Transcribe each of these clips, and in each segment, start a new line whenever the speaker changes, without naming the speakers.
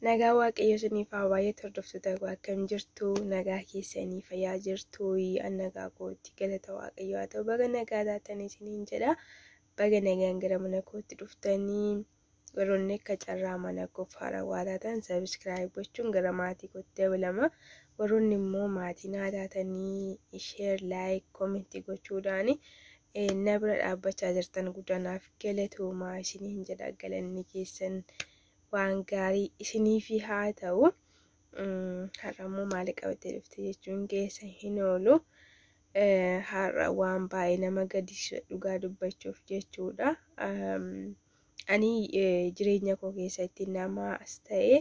Nagaa Waaqayyo isiniif haa baay'atu. Hordoftoota koo, akkam jirtu? Nagaa keessanii, fayyaa jirtu? An nagaa kootti, galata Waaqayyo haa ta'u. Baga nagaa taatan isiniin jedha. Baga nagaan gara mana kootti dhuftanii. Warroonni akka carraa mana koof haarawaa taatan subscribe gochuun gara maatii kootti dabalama. Warroonni immoo maatii naa taatanii share, like, comment gochuudhaan na bira dhaabbachaa jirtan guddanaaf galatoomaa isiniin jedha. Galanni keessan waan gaarii isiniif haa ta'u. Har'a immoo maali qabattee dhufte jechuun keessa hin oolu. Har'a waan baay'ee nama gaddisiisu dhugaa dubbachuuf jechuudha. Ani jireenya koo keessatti namaas ta'e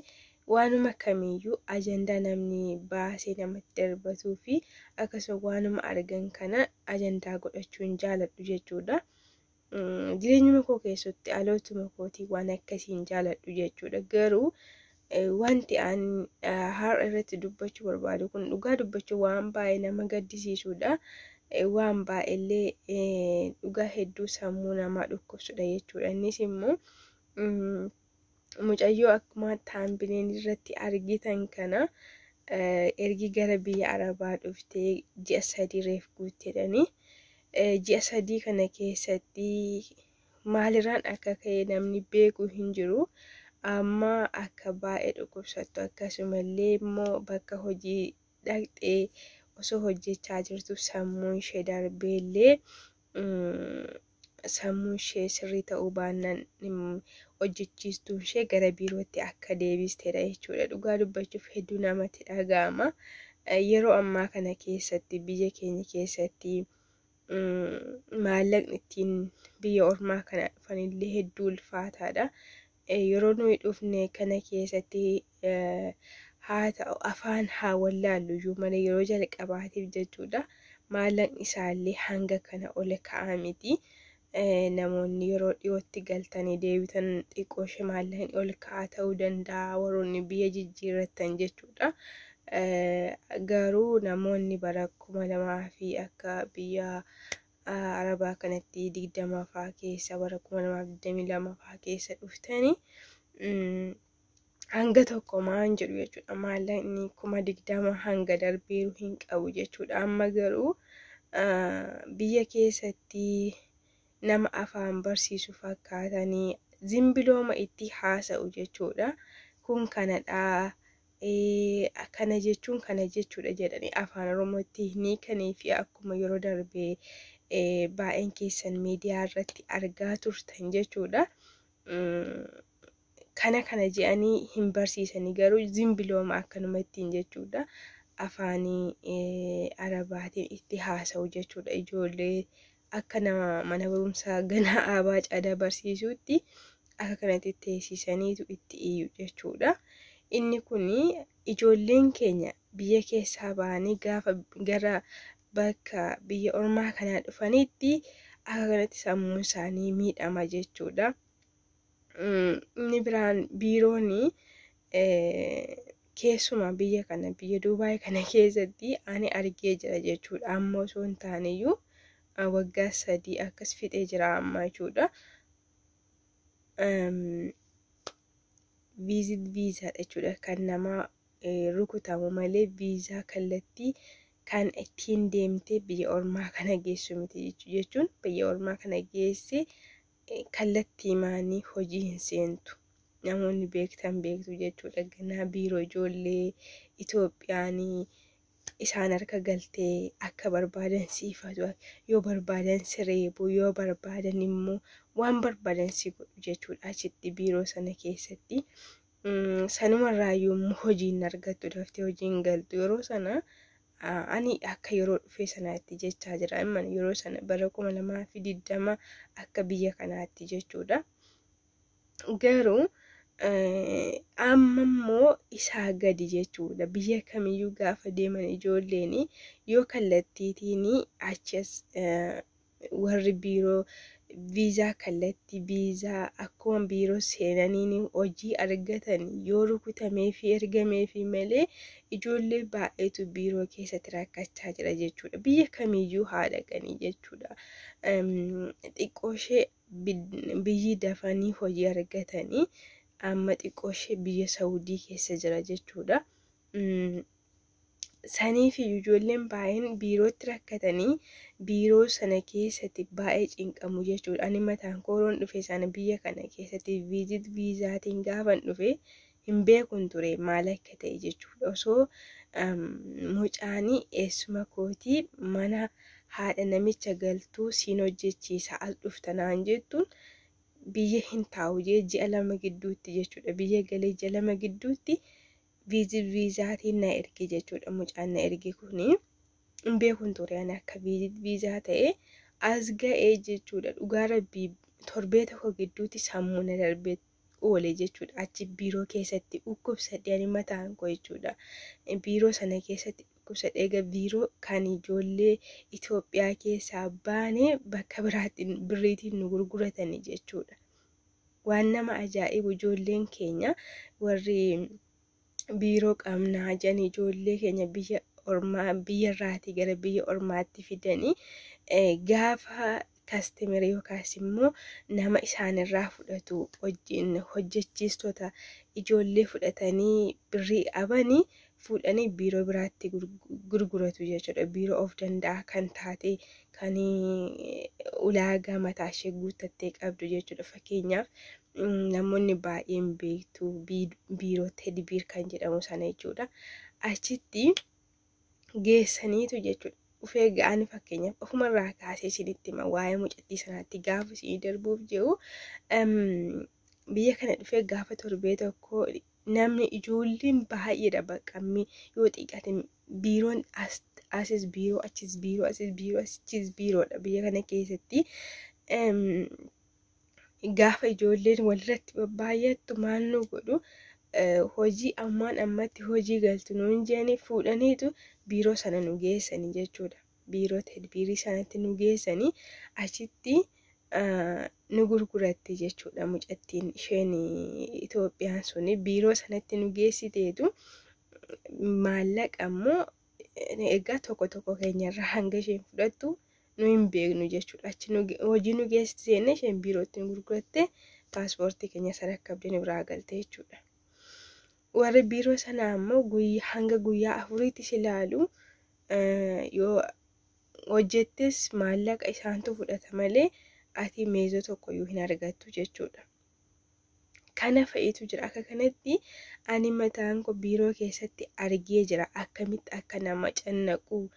waanuma kamiyyuu ajandaa namni baasee namatti darbatuu fi akkasuma waanuma argan kana ajandaa godhachuu hin jaaladhu jechuudha. Jireenyuma koo keessatti dhalootuma kootii waan akkasii hin jaaladhu jechuudha. Garuu wanti ani har'a irratti dubbachuu barbaadu kun dhugaa dubbachuu waan baay'ee nama gaddisiisudha. Waan baay'eellee dhugaa hedduu sammuu namaa dhukkubsudha jechuudha. Innis immoo mucayyoo akkuma thumbnail irratti argitan kana ergi gara biyya Arabaa dhuftee ji'a 3 reef guutteedhani. Ji'a 3 kana keessatti maalirraan akka ka'e namni beeku hin jiru. Amma akka baay'ee dhukkubsattu, akkasumallee immoo bakka hojii dhaqxee osoo hojjechaa jirtu sammuun ishee darbeellee, sammuun ishee sirrii ta'uu baannaan hojjechiistuun ishee gara biirootti akka deebistedha jechuudha. Dhugaa dubbachuuf hedduu namatti dhaga'ama. Yeroo ammaa kana keessatti biyya keenya keessatti maallaqni ittiin biyya ormaa kana dhufanillee hedduu ulfaataadha. Yeroo nuyi dhufne kana keessatti haa ta'u afaan haa wallaallu iyyuu malee, yeroo jalqabaatiif jechuudha. Maallaqni isaallee hanga kana ol ka'aa miti. Namoonni yeroo dhiyootti galtanii deebitan xiqqoo ishee maallaqni ol ka'aa ta'uu danda'a, warroonni biyya jijjiirrattan jechuudha. Garuu namoonni bara 2000 fi akka biyya Arabaa kanatti 20 fa'aa keessa, bara 2022 fa'aa keessa dhuftanii hanga tokko maan jedhu jechuudha. Maallaqni 20,000 hanga darbeeru hin qabu jechuudha. Amma garuu biyya keessatti nama afaan barsiisu fakkaatanii zimbilooma itti haasa'u jechuudha. Kun kanadhaa. Kana jechuun kana jechuudha jedhanii afaan Oromootti ni kanii fi akkuma yeroo darbee baay'een keessan miidiyaa irratti argaa turtan jechuudha. Kana kana jedhanii hin barsiisanii, garuu zimbilooma akkanuma ittiin jechuudha. Afaanii Arabaatiin itti haasa'u jechuudha. Ijoollee akka nama mana barumsaa ganaa aabaa cadaa barsiisuutti akka kanatti teessisaniitu itti iyyu jechuudha. Inni kun ijoolleen keenya biyya keessaa bahanii gaafa gara bakka biyya ormaa kanaa dhufanitti akka kanatti sammuun isaanii miidhama jechuudha. Inni biraan biiroon keessumaa biyya kana, biyya Duubaay kana keessatti ani argee jira jechuudha. Amma osoo hin taaneyyuu waggaa 3 akkas fixee jira amma jechuudha. Visit viizaadha jechuudha kan nama rukutamu malee viizaa kallattii kan ittiin deemtee biyya ormaa kana geessu miti jechuun, biyya ormaa kana geesse kallattii maanii hojii hin seentu. Namoonni beektan beektu jechuudha. Ganaa biiroo ijoollee Itoophiyaanii isaan harka galtee akka barbaadan siifatu, yoo barbaadan si reebu, yoo barbaadan immoo waan barbaadan si godhu jechuudha achitti biiroo sana keessatti. Sanumarraayyuu immoo hojii hin argattu, daftee hojii hin galtu. Yeroo sana ani akka yeroo dhufee sanaatti jechaa jira. Yeroo sana bara 2020 akka biyya kanaatti jechuudha. Garuu amma immoo isaa gadi jechuudha. Biyya kamiyyuu gaafa deeman ijoolleen yoo kallattiitiin achas warri biiroo viizaa kallattii viizaa akkuma biiroo seenaniin hojii argatan yoo rukutamee fi ergamee fi malee, ijoollee baay'eetu biiroo keessatti rakkachaa jira jechuudha. Biyya kamiyyuu haa dhaqanii jechuudha. Xiqqoo ishee biyyi dafanii hojii argatanii Amma xiqqoo ishee biyya Saawudii keessa jira jechuudha. Saniif ijoolleen baay'een biirootti rakkatanii biiroo sana keessatti baay'ee cinqamu jechuudha. Ani mataan koo yeroon dhufe sana biyya kana keessatti viizit viizaatiin gaafan dhufe hin beekun ture maal akka ta'e jechuudha. Osoo mucaanii eessuma kootii mana haadha namicha galtuu siin hojjechiisa as dhufta naan jettuun biyya hin taa'u jee ji'a 2 gidduutti jechuudha. Biyya galee ji'a 2 gidduutti viizit viizaatiin na erge jechuudha. Mucaan na erge kuni hin beekun ture ani akka viizit viizaa ta'e as ga'ee jechuudha. Dhugaa rabbii torbee tokko gidduutti sammuu na darbee oole jechuudha. Achi biiroo keessatti dhukkubsadhe ani mataan koo jechuudha. Biiroo sana keessatti dhukkubsadhe. Egaa biiroo kan ijoollee Itoophiyaa keessaa baane bakka biraatti birriitiin nu gurguratani jechuudha. Waan nama ajaa'ibu ijoolleen keenya warri biiroo qabnaa jedhanii ijoollee keenya biyya ormaa biyya irraatii gara biyya ormaatti fidanii gaafa kastimerii yookaas immoo nama isaanirraa fudhatu wajjin hojjechiistota ijoollee fudhatanii birrii dhabanii fuudhanii biiroo biraatti gurguratu jechuudha. Biiroo of danda'a kan taate kan ulaagaa mataa ishee guuttattee qabdu jechuudha. Fakkeenyaaf namoonni baay'een beektu biiroo Tedbiir kan jedhamu sana jechuudha. Achitti geessaniitu jechuudha. Dhufee ga'anii fakkeenyaaf ofumarraa kaasee isinitti hima waa'ee mucattii sanaatti gaafa isinii darbuuf jiru biyya kana dhufee gaafa torbee tokko namni ijoolleen baay'eedha bakka yoo xiqqaate biiroon asis biiroo achis biiroo asis biiroo achis biiroodha biyya kana keessatti. Gaafa ijoolleen walirratti babbaay'attu maal nu godhu hojii ammaan ammatti hojii galtu nuun jedhanii fuudhaniitu biiroo sana nu geessanii jechuudha. Biiroo tedbiirii sanatti nu geessanii achitti nu gurguratte jechuudha mucattiin isheen Itoophiyaan suni biiroo sanatti nu geessiteetu maallaqa immoo egaa tokko tokko keenyarraa hanga isheen fudhattu nu hin beeknu jechuudha. Achi hojii nu geessite seenne isheen biirootti nu gurguratte paaspoortii keenya sana akka abdii nu biraa galte jechuudha. Warri biiroo sanaa immoo hanga guyyaa 4tti si ilaalu yoo hojjettes maallaqa isaantu fudhata malee ati meezoo tokkoyyuu hin argattu jechuudha. Kana fa'itu jira. Akka kanatti ani mataan koo biiroo keessatti argee jira. Akkamitti akka nama cannaqu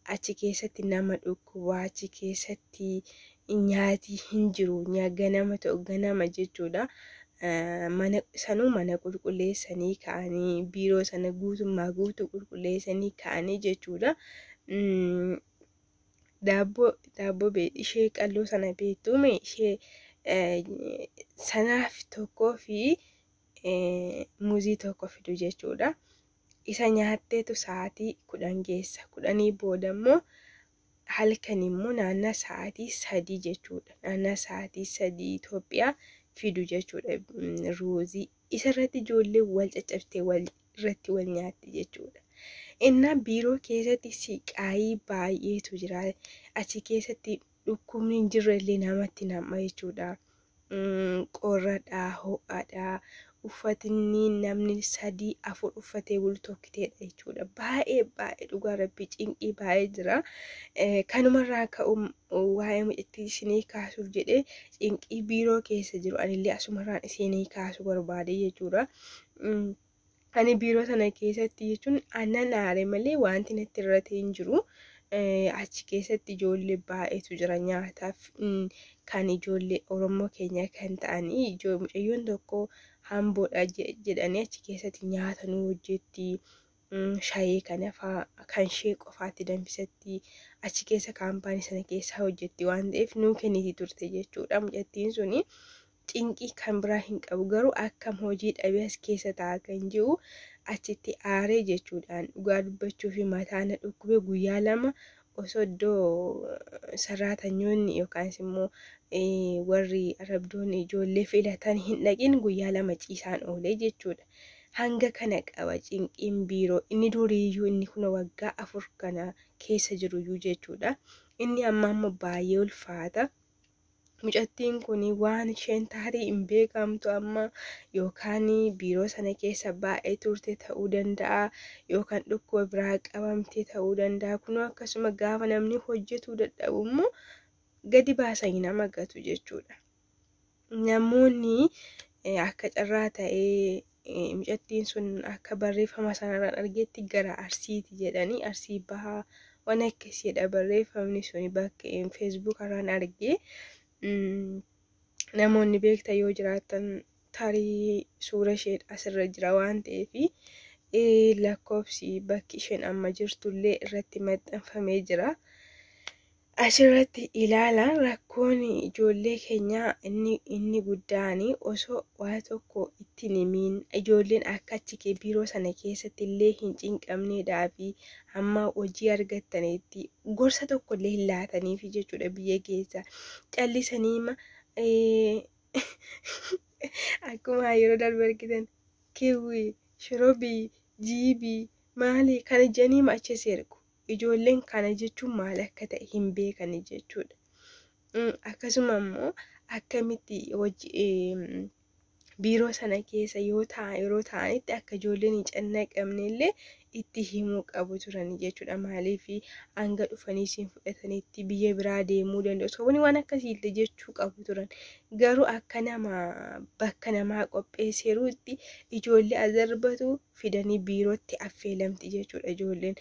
achi keessatti nama dhukkuba achi keessatti nyaati hin jiru ganama ta'u ganama jechuudha. Mana sanuu mana qulqulleessanii ka'anii biiroo sana guutummaa guutuu qulqulleessanii ka'anii jechuudha. Daabboo ishee qalloo sana beektume ishee sanaaf tokkoo fi muuzii tokko fidu jechuudha. Isa nyaatteetu sa'aatii 10 geessa. 10 booda immoo halkan immoo naannaa sa'aatii 3 jechuudha. Naannaa sa'aatii 3 Itoophiyaa fidu jechuudha ruuzii. Isarratti ijoollee wal caccabsitee wal irratti wal nyaatti jechuudha. Innaa biiroo keessatti siqaayii baay'eetu jira. Achi keessatti dhukkubni hin jirre illee namatti nam'a jechuudha. Qorradha, ho'aadha. Uffatni namni 3 4 uffatee bulu tokkiteedha jechuudha. Baay'ee baay'ee dhugaa rabbii cinqii baay'ee jira. Kanumarraa ka'uun waa'ee mucattii isinii kaasuuf jedhee cinqii biiroo keessa jiru anillee asumarraan isinii kaasuu barbaade jechuudha. Ani biiroo sana keessatti jechuun aannan aare malee wanti natti irratti hin jiru. Achi keessatti ijoollee baay'eetu jira nyaataaf kan ijoollee Oromoo keenya kan ta'anii mucayyoon tokko hamboodha jedhanii achi keessatti nyaata nu hojjetti. Shayii kana fa'aa kan ishee qofaatti danfisatti achi keessa kaampaanii sana keessa hojjetti waan ta'eef nuu kenniti turte jechuudha. Mucattiin suni cinqii kan biraa hin qabu garuu akkam hojii dhabee as keessa ta'a kan jiru achitti aaree jechuudhaan dhugaa dubbachuu fi mataa na dhukkube guyyaa 2 osoo iddoo saraatanyoonni yookaas immoo warri arabdoonni ijoollee filatan hin dhaqin guyyaa 2 ciisaan oolee jechuudha. Hanga kana qaba cinqiin biiroo inni duriiyyuu inni kun waggaa 4 kana keessa jiruyyuu jechuudha. Inni amma ammoo baay'ee ulfaata. Mucattiin kun waan isheen taate hin beekamtu amma, yookaan biiroo sana keessa baay'ee turte ta'uu danda'a, yookaan dhukkuba biraa qabamte ta'uu danda'a. Kunoo akkasuma gaafa namni hojjetuu dadhabu immoo gadi baasanii nama gatu jechuudha. Namoonni akka carraa ta'ee mucattiin sun akka barreeffama sanarraan argetti gara Arsiiti jedhanii, Arsii Bahaa waan akkasiidha barreeffamni suni bakka feesbuukarraan argee. Namoonni beektan yoo jiraatan tarii suura ishee asirra jira waan ta'eef, lakkoofsi bakki isheen amma jirtullee irratti maxxanfamee jira. Asirratti ilaala, rakkoon ijoollee keenyaa inni guddaan osoo waa tokko ittiin himiin ijoolleen akka achi biiroo sana keessatti illee hin cinqabneedhaa fi hamma hojii argattanitti gorsa tokko illee hin laataniif jechuudha biyya keessa. Callisanii akkuma yeroo darbe argitan kiwwii, shorobii, jiibii maali kana jedhanii achi ergu. Ijoolleen kana jechuun maal akka ta'e hin beekani jechuudha. Akkasuma immoo akkamitti hojii biiroo sana keessa yoo ta'a yeroo ta'anitti akka ijoolleen hin cannaqamne illee itti himuu qabu turani jechuudha. Maaliif hanga dhufanii isin fudhatanitti biyya biraa deemuu danda'u. Sababni waan akkasii illee jechuu qabu turan. Garuu akka nama bakka namaa qopheesseeruutti ijoollee as darbatu fidanii biirootti affeelamti jechuudha ijoolleen.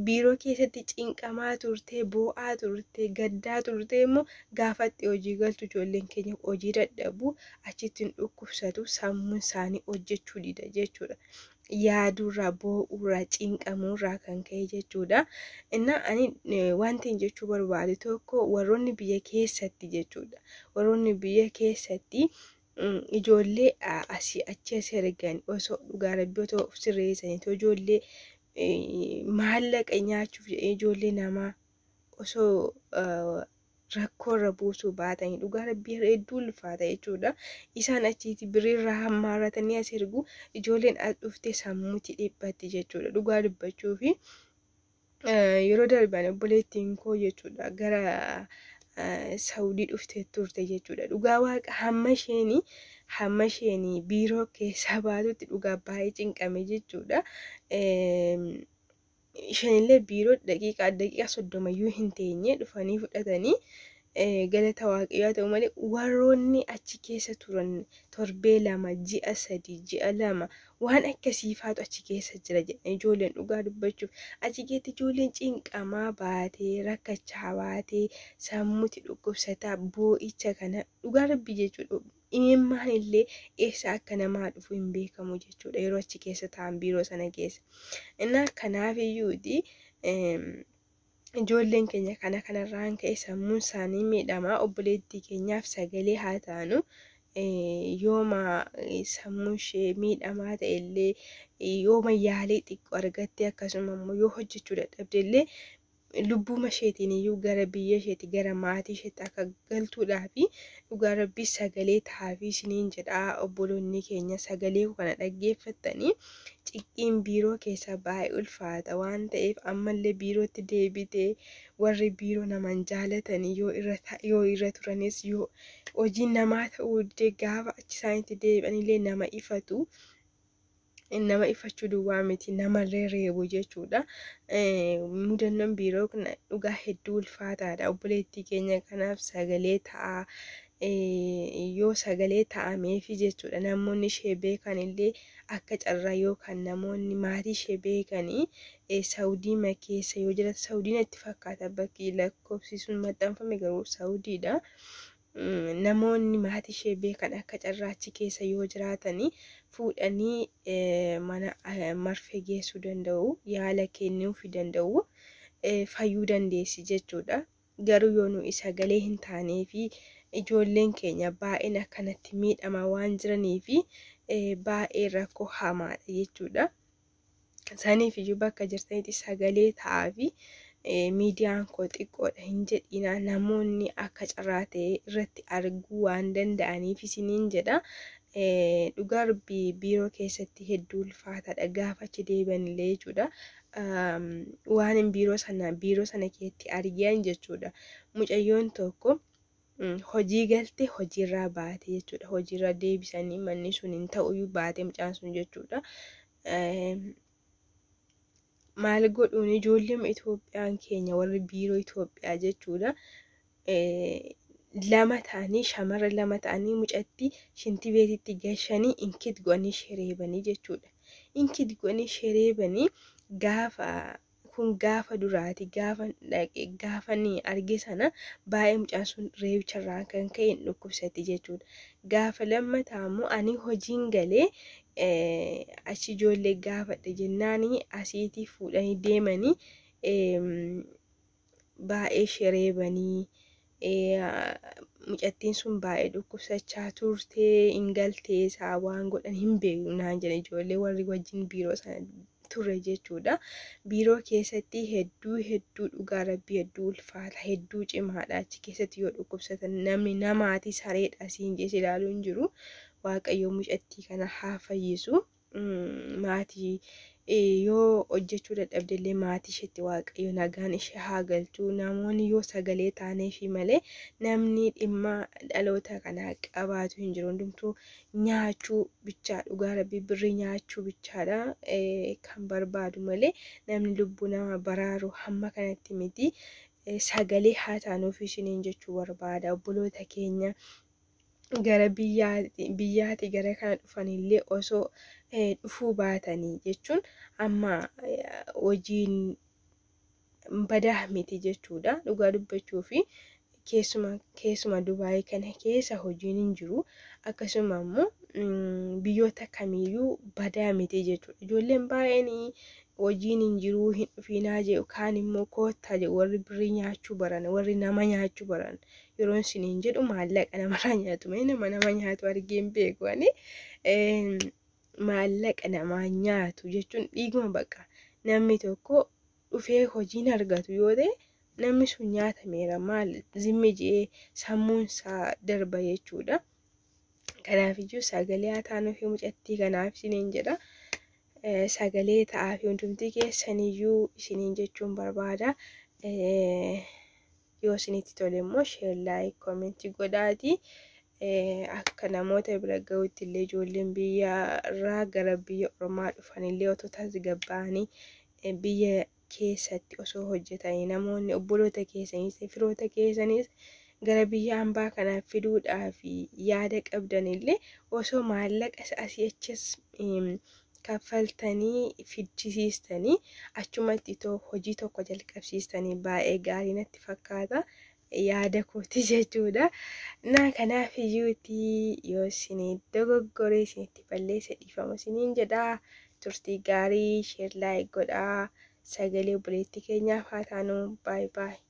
Biiroo keessatti cinqamaa turte, boo'aa turte, gaddaa turte immoo gaafatti hojii galtu ijoolleen keenya hojii dadhabu, achitti hin dhukkubsatu, sammuun isaanii hojjechuu dida jechuudha. Yaaduurraa, boo'uurraa, cinqamuurraa kan ka'e jechuudha. Innaa ani wanti jechuu barbaadu tokko warroonni biyya keessatti jechuudha. Warroonni biyya keessatti ijoollee asii achi as ergan osoo dhugaa rabbii otoo of sirreessanii, ijoollee maallaqa nyaachuuf jedhanii ijoollee namaa osoo rakkoorra buusuu baatanii dhugaa rabbii hedduu ulfaata jechuudha. Isaan achitti biriirraa hammaaratanii as ergu, ijoolleen as dhuftee sammuutti dhiphatti jechuudha. Dhugaa dubbachuu fi yeroo darban obboleettiin koo jechuudha gara Saawudii dhuftee turte jechuudha. Dhugaa waaqa hamma isheen biiroo keessaa baatutti dhugaa baay'ee cinqame jechuudha. Isheenillee biiroo daqiiqaa 30yyuu hin teenye dhufanii fudhatanii, galata waaqayyoo haa ta'u malee, warroonni achi keessa turan torbee 2, ji'a 3, ji'a 2 waan akkasiifaatu achi keessa jira jedhan ijoolleen. Dhugaa dubbachuuf achi keessatti ijoolleen cinqamaa baatee, rakkachaa baatee, sammuutti dhukkubsataa, boo'icha kana dhugaa rabbii jechuudha. Imimmaan illee eessa akka namaa dhufu hin beekamu jechuudha yeroo achi keessa ta'an biiroo sana keessa. Innaa kanaaf iyyuuti ijoolleen keenya kana kanarraan ka'e sammuun isaanii miidhamaa. Obboleettii keenyaaf sagalee haa taanu. Yooma sammuun ishee miidhamaa ta'e illee, yooma yaalii xiqqoo argatte, akkasuma immoo yoo hojjechuu dadhabde illee, lubbuma isheetiin iyyuu gara biyya isheetti, gara maatii isheetti akka galtuudhaa fi dhugaa rabbii sagalee ta'aafii isiniin jedhaa. Obboloonni keenya sagalee kana dhaggeeffattanii, cinqiin biiroo keessa baay'ee ulfaata waan ta'eef, ammallee biirootti deebitee warri biiroo naman jaalatanii yoo irra turanis, yoo hojiin namaa ta'uu didee gaafa achi isaanitti deebi'anillee nama ifatu. Nama ifachuu duwwaa miti, namallee reebu jechuudha. Mudannoon biiroo kun dhugaa hedduu ulfaataadha. Obboleettii keenya kanaaf sagalee ta'aa. Yoo sagalee ta'ameefi jechuudha, namoonni ishee beekan illee akka carraa yookaan namoonni maatii ishee beekanii Saawudii keessa yoo jiraatu, Saawudiin itti fakkaata bakki lakkoofsi sun maxxanfame, garuu Saawudiidha. Namoonni maatii ishee beekan akka carraa achi keessa yoo jiraatanii fuudhanii mana marfee geessuu danda'u, yaala kennuufii danda'u, fayyuu dandeessi jechuudha. Garuu yoo nuyi sagalee hin taanee fi ijoolleen keenya baay'een akkanatti miidhamaa waan jiranii fi baay'ee rakkoo hamaadha jechuudha. Saniif iyyuu bakka jirtanitti sagalee ta'aa fi miidiyaan koo xiqqoodha hin jedhina, namoonni akka carraa ta'e irratti arguu waan danda'aniif isiniin jedha. Dhugaa rabbii biiroo keessatti hedduu ulfaataadha gaafa achi deebi'anillee jechuudha. Waan biiroo sana keessatti argan jechuudha. Mucayyoon tokko Hojii galte hojiirraa baate jechuudha. Hojiirra deebisanii manni sun hin ta'uyyuu baate mucaan sun jechuudha. Maal godhuun ijoolleen Itoophiyaan keenya warri biiroo Itoophiyaa jechuudha. Lama ta'anii, shamarra lama ta'anii mucatti shinti beetitti gashanii inkit godhanii shereebanii jechuudha. Inkit godhanii shereebanii. Gaafa kun gaafa duraati, gaafa dhaqe gaafa ni arge sana baay'ee mucaan sun reebicharraa kan ka'e hin dhukkubsatti jechuudha. Gaafa lammataa immoo ani hojiin galee achi ijoollee gaafadhe jennaanii asiitii fuudhanii deemanii baay'ee shereebanii, mucattiin sun baay'ee dhukkubsachaa turtee hin galtee isaa waan godhan hin beeknu naan jedhe ijoollee warri wajjin biiroo sana turre jechuudha. Biiroo keessatti hedduu hedduu dhugaa rabbii hedduu ulfaata, hedduu cimaadha. Achi keessatti yoo dhukkubsatan namni namaati sareedha siin jees ilaaluu hin jiru. Waaqayyo mucattii kana haa fayyisu. Maatii yoo hojjechuu dadhabdellee maatii isheetti waaqayyo nagaan ishee haa galchu. Namoonni yoo sagalee taaneefi malee namni dhimma dhaloota kanaa qabaatu hin jiru. Hundumtuu nyaachuu bichaa, dhugaa rabbii birrii nyaachuu bichaadha kan barbaadu malee namni lubbuu nama baraaru hamma kanatti miti. Sagalee haa taanuuf isiniin jechuu barbaada. Obboloota keenya gara biyyaati gara kana dhufanillee osoo dhufuu baatanii jechuun amma hojiin badaa miti jechuudha. Dhugaa dubbachuu fi keessuma Dubaayii kana keessa hojiin hin jiru. Akkasuma immoo biyyoota kamiiyyuu badaa miti jechuudha. Ijoolleen baay'een hojiin hin jiru hin dhufinaa jedhu, kaan immoo koottaa jedhu. Warri birrii nyaachuu baran, warri nama nyaachuu baran, yeroon isiniin jedhu maallaqa namarraa nyaatu malee nama nama nyaatu argee hin beeku ani. Maallaqa namaa nyaatu jechuun dhiiguma baqa. Namni tokko dhufee hojiin argatu yoo ta'e namni sun nyaatameera, maal zimmi je'ee sammuun isaa darba jechuudha. Kanaafiyyuu sagalee haa taanuu fi mucattii kanaaf isiniin jedha. Sagalee ta'aa fi hundumtii keessaniyyuu isiniin jechuun barbaada. Yoo isinitti tole immoo share, like, comment godhaati. Akka namoota bira gahutti illee ijoolleen biyya irraa gara biyya ormaa dhufanillee otoo tasgabba'anii biyya keessatti osoo hojjetanii, namoonni obboloota keessaniis firoota keessaniis gara biyya hambaa kanaa fiduudhaaf yaada qabdanillee osoo maallaqa asii achis kaffaltanii fichisiistanii achumatti hojii tokko jalqabsiistanii baay'ee gaarii natti fakkaata. Yaada kooti jechuudha. Na kanaaf iyyuuti yoo isin dogoggoree isinitti balleesse dhiifama isiniin jedha. Turtii gaarii, share, like godhaa. Sagalee obboleettii keenyaaf haa taanu. Baay'ee baay'ee.